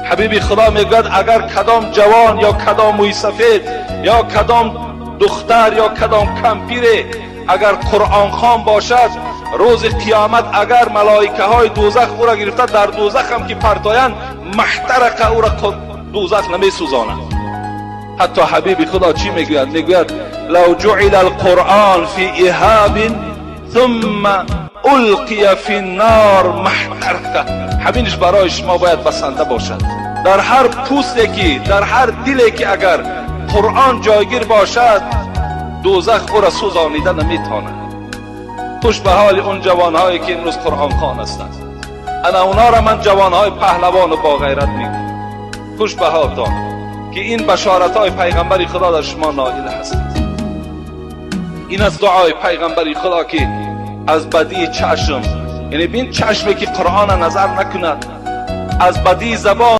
Ҳабиби Худо мегӯяд, агар кадом ҷавон ё кадом мӯйсафед ё кадом духтар ё кадом кампире агар Қуръонхон бошад, рӯзи қиёмат агар малоикаҳои дӯзах ӯро гирифта дар дӯзах ҳам ки партоянд, ما احترق, ӯро дӯзах намесӯзонад. Ҳатто ҳабиби Худо чӣ мегӯяд? Мегӯяд: لو جعل القرآن في إهاب ثم ألقي في النار ما احترق. Ҳаминаш барои шумо бояд басанда бошад. Дар ҳар пӯсте ки, дар ҳар диле ки агар Қуръон ҷойгир бошад, дӯзах ӯро сӯзонида наметавонад. Хуш ба ҳоли он ҷавонҳое ки имрӯз қуръонхон ҳастанд. Ана онҳоро ман ҷавонҳои паҳлавону боғайрат мегӯям. Хуш ба ҳолтон ки ин башоратҳои пайғамбари Худо дар шумо ноил ҳастед. Ин аз дуои пайғамбари Худо ки аз бадии чашм, яъне бин, чашме ки Қуръона назар накунад, аз бадии забон.